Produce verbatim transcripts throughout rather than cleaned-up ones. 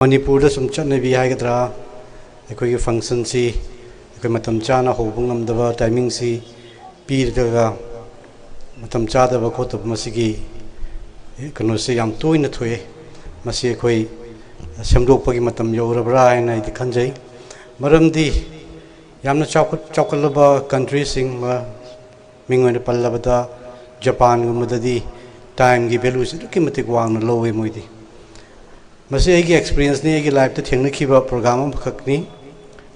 ꯃꯅꯤꯄꯨꯔꯗ ꯁꯨꯝ ꯆꯠꯅꯕꯤ ꯍꯥꯏꯒꯗ꯭ꯔꯥ, ꯑꯩꯈꯣꯏꯒꯤ functionꯁꯤ ꯑꯩꯈꯣꯏ ꯃꯇꯝ ꯆꯥꯅ ꯍꯧꯕ ꯉꯝꯗꯕ, timingꯁꯤ ꯄꯤꯔꯒ ꯃꯇꯝ ꯆꯥꯗꯕ ꯈꯣꯠꯇꯕ, ꯃꯁꯤꯒꯤ ꯀꯩꯅꯣꯁꯦ ꯌꯥꯝ ꯇꯣꯏꯅ ꯊꯣꯛꯑꯦ꯫ ꯃꯁꯤ ꯑꯩꯈꯣꯏ ꯁꯦꯝꯗꯣꯛꯄꯒꯤ ꯃꯇꯝ ꯌꯧꯔꯕ꯭ꯔꯥ ꯍꯥꯏꯅ ꯑꯩꯗꯤ ꯈꯟꯖꯩ꯫ ꯃꯔꯝꯗꯤ ꯌꯥꯝꯅ ꯆꯥꯎꯈꯠ-, ꯆꯥꯎꯈꯠꯂꯕ countryꯁꯤꯡ, ꯃꯤꯡ ꯑꯣꯏꯅ ꯄꯜꯂꯕꯗ ꯖꯄꯥꯟꯒꯨꯝꯕꯗꯗꯤ timeꯒꯤ valueꯁꯦ ꯑꯗꯨꯛꯀꯤ ꯃꯇꯤꯛ ꯋꯥꯡꯅ ꯂꯧꯋꯦ ꯃꯣꯏꯗꯤ꯫ ꯃꯁꯤ ꯑꯩꯒꯤ experienceꯅꯤ, ꯑꯩꯒꯤ lifeꯇ ꯊꯦꯡꯅꯈꯤꯕ program ꯑꯃꯈꯛꯅꯤ꯫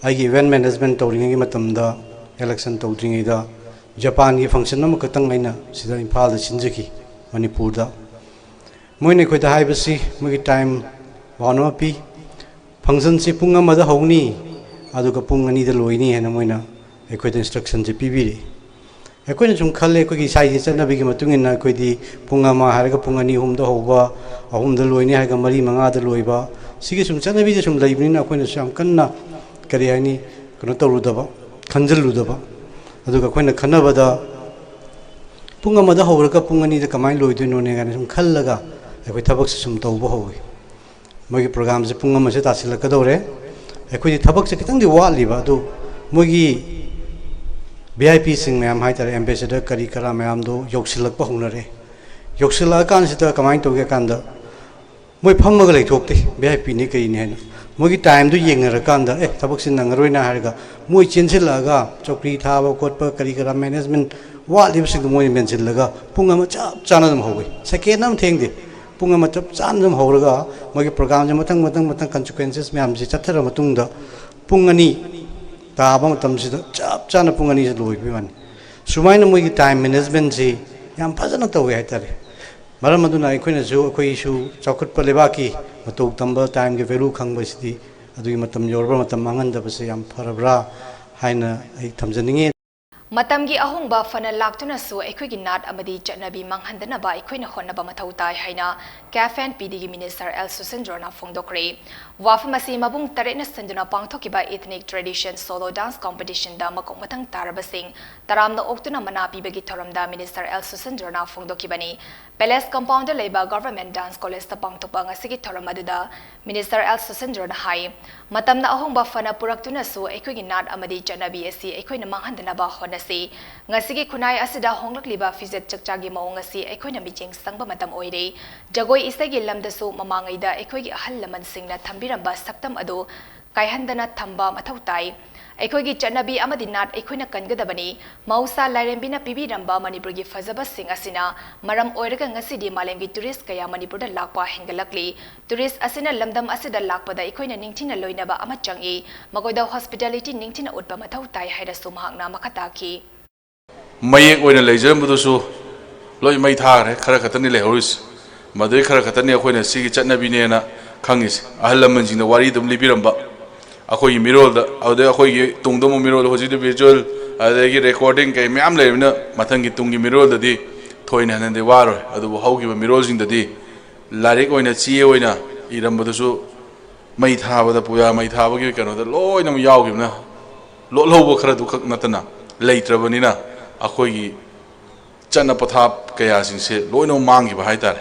ꯑꯩꯒꯤ event management ꯇꯧꯔꯤꯉꯩꯒꯤ ꯃꯇꯝꯗ, election ꯇꯧꯗ꯭ꯔꯤꯉꯩꯗ ꯖꯄꯥꯟꯒꯤ function ꯑꯃꯈꯛꯇꯪ ꯑꯩꯅ ꯁꯤꯗ ꯏꯝꯐꯥꯜꯗ ꯁꯤꯟꯖꯈꯤ, ꯃꯅꯤꯄꯨꯔꯗ꯫ ꯃꯣꯏꯅ ꯑꯩꯈꯣꯏꯗ ꯍꯥꯏꯕꯁꯤ, ꯃꯣꯏꯒꯤ time bound ꯑꯃ ꯄꯤ, functionꯁꯤ ꯄꯨꯡ ꯑꯃꯗ ꯍꯧꯅꯤ, ꯑꯗꯨꯒ ꯄꯨꯡ ꯑꯅꯤꯗ ꯂꯣꯏꯅꯤ ꯍꯥꯏꯅ ꯃꯣꯏꯅ ꯑꯩꯈꯣꯏꯗ instructionꯁꯦ ꯄꯤꯕꯤꯔꯛꯏ꯫ ꯑꯩꯈꯣꯏꯅ ꯁꯨꯝ ꯈꯜꯂꯦ, ꯑꯩꯈꯣꯏꯒꯤ ꯏꯁꯥꯒꯤ ꯆꯠꯅꯕꯤꯒꯤ ꯃꯇꯨꯡ ꯏꯟꯅ ꯑꯩꯈꯣꯏꯗꯤ ꯄꯨꯡ ꯑꯃ ꯍꯥꯏꯔꯒ ꯄꯨꯡ ꯑꯅꯤ ꯑꯍꯨꯝꯗ ꯍꯧꯕ, ꯑꯍꯨꯝꯗ ꯂꯣꯏꯅꯤ ꯍꯥꯏꯔꯒ ꯃꯔꯤ ꯃꯉꯥꯗ ꯂꯣꯏꯕ, ꯁꯤꯒꯤ ꯁꯨꯝ ꯆꯠꯅꯕꯤꯁꯦ ꯁꯨꯝ ꯂꯩꯕꯅꯤꯅ ꯑꯩꯈꯣꯏꯅꯁꯨ ꯌꯥꯝ ꯀꯟꯅ, ꯀꯔꯤ ꯍꯥꯏꯅꯤ, ꯀꯩꯅꯣ ꯇꯧꯔꯨꯗꯕ, ꯈꯟꯖꯤꯜꯂꯨꯗꯕ꯫ ꯑꯗꯨꯒ ꯑꯩꯈꯣꯏꯅ ꯈꯟꯅꯕꯗ ꯄꯨꯡ ꯑꯃꯗ ꯍꯧꯔꯒ ꯄꯨꯡ ꯑꯅꯤꯗ ꯀꯃꯥꯏꯅ ꯂꯣꯏꯗꯣꯏꯅꯣꯅꯦ ꯀꯥꯏꯅ ꯁꯨꯝ ꯈꯜꯂꯒ ꯑꯩꯈꯣꯏ ꯊꯕꯛꯁꯦ ꯁꯨꯝ ꯇꯧꯕ ꯍꯧꯋꯤ꯫ ꯃꯣꯏꯒꯤ programꯁꯦ ꯄꯨꯡ ꯑꯃꯁꯦ ꯇꯥꯁꯤꯜꯂꯛꯀꯗꯧꯔꯦ꯫ ꯑꯩꯈꯣꯏꯗꯤ ꯊꯕꯛꯁꯦ ꯈꯤꯇꯪꯗꯤ ꯋꯥꯠꯂꯤꯕ, ꯑꯗꯨ ꯃꯣꯏꯒꯤ VIPꯁꯤꯡ ꯃꯌꯥꯝ ꯍꯥꯏꯇꯥꯔꯦ, ambassador ꯀꯔꯤ ꯀꯔꯥ ꯃꯌꯥꯝꯗꯣ ꯌꯧꯁꯤꯜꯂꯛꯄ ꯍꯧꯅꯔꯦ꯫ ꯌꯧꯁꯤꯜꯂꯛꯑꯀꯥꯟꯁꯤꯗ ꯀꯃꯥꯏꯅ ꯇꯧꯒꯦ ꯀꯥꯟꯗ, ꯃꯣꯏ ꯐꯝꯃꯒ ꯂꯩꯊꯣꯛꯇꯦ, VIPꯅꯤ ꯀꯔꯤꯅꯤ ꯍꯥꯏꯅ꯫ ꯃꯣꯏꯒꯤ timeꯗꯨ ꯌꯦꯡꯅꯔꯀꯥꯟꯗ, "ꯑꯦ, ꯊꯕꯛꯁꯤ ꯅꯪꯉꯔꯣꯏꯅ" ꯍꯥꯏꯔꯒ, ꯃꯣꯏ ꯆꯦꯟꯁꯤꯜꯂꯛꯑꯒ ꯆꯧꯀ꯭ꯔꯤ ꯊꯥꯕ ꯈꯣꯠꯄ ꯀꯔꯤ ꯀꯔꯥ management ꯋꯥꯠꯂꯤꯕꯁꯤꯡꯗꯣ ꯃꯣꯏꯅ ꯃꯦꯟꯁꯤꯜꯂꯒ ꯄꯨꯡ ꯑꯃ ꯆꯞ ꯆꯥꯅ ꯑꯗꯨꯝ ꯍꯧꯋꯤ, second ꯑꯃ ꯊꯦꯡꯗꯦ꯫ ꯄꯨꯡ ꯑꯃ ꯆꯞ ꯆꯥꯅ ꯑꯗꯨꯝ ꯍꯧꯔꯒ ꯃꯣꯏꯒꯤ programꯁꯦ ꯃꯊꯪ ꯃꯊꯪ ꯃꯊꯪ consequences ꯃꯌꯥꯝꯁꯦ ꯆꯠꯊꯔ ꯃꯇꯨꯡꯗ ꯄꯨꯡ ꯑꯅꯤ ꯇꯥꯕ ꯃꯇꯝꯁꯤꯗ ꯆꯞ ꯆꯥꯅ ꯄꯨꯡ ꯑꯅꯤꯁꯤꯗ ꯂꯣꯏꯕꯒꯤ ꯋꯥꯅꯤ꯫ ꯁꯨꯃꯥꯏꯅ ꯃꯣꯏꯒꯤ time managementꯁꯤ ꯌꯥꯝ ꯐꯖꯅ ꯇꯧꯋꯦ ꯍꯥꯏꯇꯥꯔꯦ꯫ ꯃꯔꯝ ꯑꯗꯨꯅ ꯑꯩꯈꯣꯏꯅꯁꯨ, ꯑꯩꯈꯣꯏꯁꯨ ꯆꯥꯎꯈꯠꯄ ꯂꯩꯕꯥꯛꯀꯤ ꯃꯇꯧ ꯇꯝꯕ, timeꯒꯤ value ꯈꯪꯕꯁꯤꯗꯤ, ꯑꯗꯨꯒꯤ ꯃꯇꯝ ꯌꯧꯔꯕ ꯃꯇꯝ ꯃꯥꯡꯍꯟꯗꯕꯁꯦ ꯌꯥꯝ ꯐꯔꯕ꯭ꯔꯥ ꯍꯥꯏꯅ ꯑꯩ ꯊꯝꯖꯅꯤꯡꯉꯤ꯫ ꯃꯇꯝꯒꯤ ꯑꯍꯣꯡꯕ ꯐꯅ ꯂꯥꯛꯇꯨꯅꯁꯨ ꯑꯩꯈꯣꯏꯒꯤ ꯅꯥꯠ ꯑꯃꯗꯤ ꯆꯠꯅꯕꯤ ꯃꯥꯡꯍꯟꯗꯅꯕ ꯑꯩꯈꯣꯏꯅ ꯍꯣꯠꯅꯕ ꯃꯊꯧ ꯇꯥꯏ ꯍꯥꯏꯅ ꯀꯦꯐ ꯑꯦꯟ ꯄꯤ ꯗꯤꯒꯤ ꯃꯤꯅꯤꯁꯇꯔ ꯑꯦꯜ ꯁꯨꯁꯤꯟꯗ꯭ꯔꯣꯅ ꯐꯣꯡꯗꯣꯛꯈ꯭ꯔꯦ꯫ ꯋꯥꯐꯝ ꯑꯁꯤ ꯃꯕꯨꯡ ꯇꯔꯦꯠꯅ ꯁꯟꯗꯨꯅ ꯄꯥꯡꯊꯣꯛꯈꯤꯕ ꯏꯊꯅꯤꯛ ꯇ꯭ꯔꯦꯗꯤꯁꯟ ꯁꯣꯂꯣ ꯗꯥꯟꯁ ꯀꯣꯝꯄꯤꯇꯤꯁꯟꯗ ꯃꯀꯣꯛ ꯃꯊꯪ ꯇꯥꯔꯕꯁꯤꯡ ꯇꯔꯥꯝꯅ ꯑꯣꯛꯇꯨꯅ ꯃꯅꯥ ꯄꯤꯕꯒꯤ ꯊꯧꯔꯝꯗ ꯃꯤꯅꯤꯁꯇꯔ ꯑꯦꯜ ꯁꯨꯁꯤꯟꯗ꯭ꯔꯣꯅ ꯐꯣꯡꯗꯣꯛꯈꯤꯕꯅꯤ꯫ ꯄꯦꯂꯦꯁ ꯀꯝꯄꯥꯎꯟꯗ ꯂꯩꯕ ꯒꯚꯔꯟꯃꯦꯟꯠ ꯗꯥꯟꯁ ꯀꯣꯂꯦꯖꯇ ꯄꯥꯡꯊꯣꯛꯄ ꯉꯁꯤꯒꯤ ꯊꯧꯔꯝ ꯑꯗꯨꯗ ꯃꯤꯅꯤꯁꯇꯔ ꯑꯦꯜ ꯁꯨꯁꯤꯟꯗ꯭ꯔꯣꯅ ꯍꯥꯏ, ꯃꯇꯝꯅ ꯑꯍꯣꯡꯕ ꯐꯅ ꯄꯨꯔꯛꯇꯨꯅꯁꯨ ꯑꯩꯈꯣꯏꯒꯤ ꯅꯥꯠ ꯑꯃꯗꯤ ꯆꯠꯅꯕꯤ ꯑꯁꯤ ꯑꯩꯈꯣꯏꯅ ꯃꯥꯡꯍꯟꯗꯅꯕ ꯍꯣꯠꯅꯁꯤ꯫ ꯉꯁꯤꯒꯤ ꯈꯨꯟꯅꯥꯏ ꯑꯁꯤꯗ ꯍꯣꯡꯂꯛꯂꯤꯕ ꯐꯤꯖꯦꯠ ꯆꯛꯆꯥꯒꯤ ꯃꯑꯣꯡ ꯑꯁꯤ ꯑꯩꯈꯣꯏꯅ ꯃꯤꯠꯌꯦꯡ ꯆꯪꯕ ꯃꯇꯝ ꯑꯣꯏꯔꯦ꯫ ꯖꯒꯣꯏ ꯏꯁꯩꯒꯤ ꯂꯝꯗꯁꯨ ꯃꯃꯥꯡꯉꯩꯗ ꯑꯩꯈꯣꯏꯒꯤ ꯑꯍꯜ ꯂꯃꯟꯁꯤꯡꯅ ꯊꯝꯕꯤꯔꯝꯕ ꯁꯛꯇꯝ ꯑꯗꯨ ꯀꯥꯏꯍꯟꯗꯅ ꯊꯝꯕ ꯃꯊꯧ ꯇꯥꯏ꯫ ꯑꯩꯈꯣꯏꯒꯤ ꯆꯠꯅꯕꯤ ꯑꯃꯗꯤ ꯅꯥꯠ ꯑꯩꯈꯣꯏꯅ ꯀꯟꯒꯗꯕꯅꯤ꯫ ꯃꯍꯧꯁꯥ ꯂꯥꯏꯔꯦꯝꯕꯤꯅ ꯄꯤꯕꯤꯔꯝꯕ ꯃꯅꯤꯄꯨꯔꯒꯤ ꯐꯖꯕꯁꯤꯡ ꯑꯁꯤꯅ ꯃꯔꯝ ꯑꯣꯏꯔꯒ ꯉꯁꯤꯗꯤ ꯃꯥꯂꯦꯝꯒꯤ ꯇꯨꯔꯤꯁ ꯀꯌꯥ ꯃꯅꯤꯄꯨꯔꯗ ꯂꯥꯛꯄ ꯍꯦꯟꯒꯠꯂꯛꯂꯤ꯫ ꯇꯨꯔꯤꯁ ꯑꯁꯤꯅ ꯂꯝꯗꯝ ꯑꯁꯤꯗ ꯂꯥꯛꯄꯗ ꯑꯩꯈꯣꯏꯅ ꯅꯤꯡꯊꯤꯅ ꯂꯣꯏꯅꯕ ꯑꯃ ꯆꯪꯏ꯫ ꯃꯈꯣꯏꯗ ꯍꯣꯁꯄꯤꯇꯥꯂꯤꯇꯤ ꯅꯤꯡꯊꯤꯅ ꯎꯠꯄ ꯃꯊꯧ ꯇꯥꯏ ꯍꯥꯏꯅꯁꯨ ꯃꯍꯥꯛꯅ ꯃꯈꯥ ꯇꯥꯈꯤ꯫ ꯃꯌꯦꯛ ꯑꯣꯏꯅ ꯂꯩꯖꯔꯝꯕꯗꯨꯁꯨ ꯂꯣꯏ ꯃꯩ ꯊꯥꯈ꯭ꯔꯦ꯫ ꯈꯔ ꯈꯛꯇꯅꯤ ꯂꯩꯍꯧꯔꯤꯁꯦ꯫ ꯃꯗꯨꯗꯩ ꯈꯔ ꯈꯛꯇꯅꯤ ꯑꯩꯈꯣꯏꯅ ꯁꯤꯒꯤ ꯆꯠꯅꯕꯤꯅꯦꯅ ꯈꯪꯉꯤꯁꯦ꯫ ꯑꯍꯜ ꯂꯃꯟꯁꯤꯡꯅ ꯋꯥꯔꯤ ꯑꯗꯨꯝ ꯂꯤꯕꯤꯔꯝꯕ ꯑꯩꯈꯣꯏꯒꯤ ꯃꯤꯔꯣꯜꯗ, ꯑꯗꯨꯗꯩ ꯑꯩꯈꯣꯏꯒꯤ ꯇꯨꯡꯗ ꯑꯃꯨꯛ ꯃꯤꯔꯣꯜ, ꯍꯧꯖꯤꯛꯇꯤ ꯚꯤꯖꯨꯋꯦꯜ ꯑꯗꯒꯤ ꯔꯦꯀꯣꯔꯗꯤꯡ ꯀꯩ ꯃꯌꯥꯝ ꯂꯩꯔꯕꯅꯤꯅ ꯃꯊꯪꯒꯤ ꯇꯨꯡꯒꯤ ꯃꯤꯔꯣꯜꯗꯗꯤ ꯊꯣꯏꯅ ꯍꯦꯟꯅꯗꯤ ꯋꯥꯔꯣꯏ꯫ ꯑꯗꯨꯕꯨ ꯍꯧꯈꯤꯕ ꯃꯤꯔꯣꯜꯁꯤꯡꯗꯗꯤ ꯂꯥꯏꯔꯤꯛ ꯑꯣꯏꯅ, ꯆꯦ ꯑꯣꯏꯅ ꯏꯔꯝꯕꯗꯨꯁꯨ ꯃꯩ ꯊꯥꯕꯗ, ꯄꯨꯌꯥ ꯃꯩ ꯊꯥꯕꯒꯤ ꯀꯩꯅꯣꯗ ꯂꯣꯏꯅꯃꯛ ꯌꯥꯎꯈꯤꯕꯅ, ꯂꯣꯠꯍꯧꯕ ꯈꯔꯗꯨ ꯈꯛ ꯅꯠꯇꯅ ꯂꯩꯇ꯭ꯔꯕꯅꯤꯅ, ꯑꯩꯈꯣꯏꯒꯤ ꯆꯠꯅ ꯄꯊꯥꯞ ꯀꯌꯥꯁꯤꯡꯁꯦ ꯂꯣꯏꯅꯃꯛ ꯃꯥꯡꯈꯤꯕ ꯍꯥꯏꯇꯥꯔꯦ꯫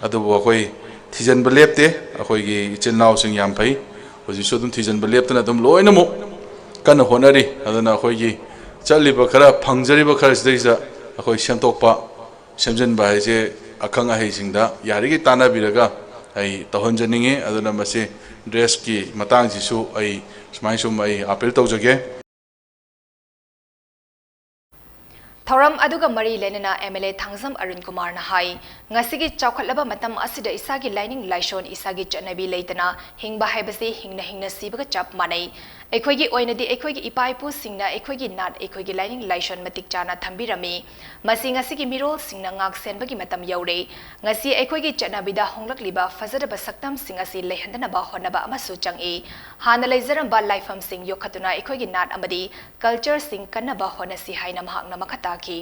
ꯑꯗꯨꯕꯨ ꯑꯩꯈꯣꯏ ꯊꯤꯖꯤꯟꯕ ꯂꯦꯞꯇꯦ꯫ ꯑꯩꯈꯣꯏꯒꯤ ꯏꯆꯤꯜ ꯏꯅꯥꯎꯁꯤꯡ ꯌꯥꯝ ꯐꯩ, ꯍꯧꯖꯤꯛꯁꯨ ꯑꯗꯨꯝ ꯊꯤꯖꯤꯟꯕ ꯂꯦꯞꯇꯅ ꯑꯗꯨꯝ ꯂꯣꯏꯅꯃꯛ ꯀꯟꯅ ꯍꯣꯠꯅꯔꯤ꯫ ꯑꯗꯨꯅ ꯑꯩꯈꯣꯏꯒꯤ ꯆꯠꯂꯤꯕ ꯈꯔ, ꯐꯪꯖꯔꯤꯕ ꯈꯔꯁꯤꯗꯩꯁꯤꯗ ꯑꯩꯈꯣꯏ ꯁꯦꯝꯗꯣꯛꯄ, ꯁꯦꯝꯖꯤꯟꯕ ꯍꯥꯏꯁꯦ ꯑꯈꯪ ꯑꯍꯩꯁꯤꯡꯗ ꯌꯥꯔꯤꯈꯩ ꯇꯥꯟꯅꯕꯤꯔꯒ ꯑꯩ ꯇꯧꯍꯟꯖꯅꯤꯡꯉꯤ꯫ ꯑꯗꯨꯅ ꯃꯁꯤ ꯗ꯭ꯔꯦꯁꯀꯤ ꯃꯇꯥꯡꯁꯤꯁꯨ ꯑꯩ ꯁꯨꯃꯥꯏꯅ ꯁꯨꯝ ꯑꯩ ꯑꯥꯄꯤꯜ ꯇꯧꯖꯒꯦ꯫ ꯊꯧꯔꯝ ꯑꯗꯨꯒ ꯃꯔꯤ ꯂꯩꯅꯅ M L A Thangjam Arun ꯀꯨꯃꯥꯔꯅ ꯍꯥꯏ, ꯉꯁꯤꯒꯤ ꯆꯥꯎꯈꯠꯂꯕ ꯃꯇꯝ ꯑꯁꯤꯗ ꯏꯁꯥꯒꯤ ꯂꯥꯏꯅꯤꯡ ꯂꯥꯏꯁꯣꯟ, ꯏꯁꯥꯒꯤ ꯆꯠꯅꯕꯤ ꯂꯩꯇꯅ ꯍꯤꯡꯕ ꯍꯥꯏꯕꯁꯤ ꯍꯤꯡꯅ ꯍꯤꯡꯅ ꯁꯤꯕꯒ ꯆꯞ ꯃꯥꯟꯅꯩ꯫ ꯑꯩꯈꯣꯏꯒꯤ ꯑꯣꯏꯅꯗꯤ ꯑꯩꯈꯣꯏꯒꯤ ꯏꯄꯥ ꯏꯄꯨꯁꯤꯡꯅ ꯑꯩꯈꯣꯏꯒꯤ ꯅꯥꯠ, ꯑꯩꯈꯣꯏꯒꯤ ꯂꯥꯏꯅꯤꯡ ꯂꯥꯏꯁꯣꯟ ꯃꯇꯤꯛ ꯆꯥꯅ ꯊꯝꯕꯤꯔꯝꯃꯤ꯫ ꯃꯁꯤ ꯉꯁꯤꯒꯤ ꯃꯤꯔꯣꯜꯁꯤꯡꯅ ꯉꯥꯛ ꯁꯦꯟꯕꯒꯤ ꯃꯇꯝ ꯌꯧꯔꯦ꯫ ꯉꯁꯤ ꯑꯩꯈꯣꯏꯒꯤ ꯆꯠꯅꯕꯤꯗ ꯍꯣꯡꯂꯛꯂꯤꯕ ꯐꯖꯗꯕ ꯁꯛꯇꯝꯁꯤꯡ ꯑꯁꯤ ꯂꯩꯍꯟꯗꯅꯕ ꯍꯣꯠꯅꯕ ꯑꯃꯁꯨ ꯆꯪꯏ꯫ ꯍꯥꯟꯅ ꯂꯩꯖꯔꯝꯕ ꯂꯥꯏꯐꯝꯁꯤꯡ ꯌꯣꯛꯈꯠꯇꯨꯅ ꯑꯩꯈꯣꯏꯒꯤ ꯅꯥꯠ ꯑꯃꯗꯤ ꯀꯜꯆꯔꯁꯤꯡ ꯀꯟꯅꯕ ꯍꯣꯠꯅꯁꯤ ꯍꯥꯏꯅ ꯃꯍꯥꯛꯅ ꯃꯈꯥ ꯇꯥꯈꯤ꯫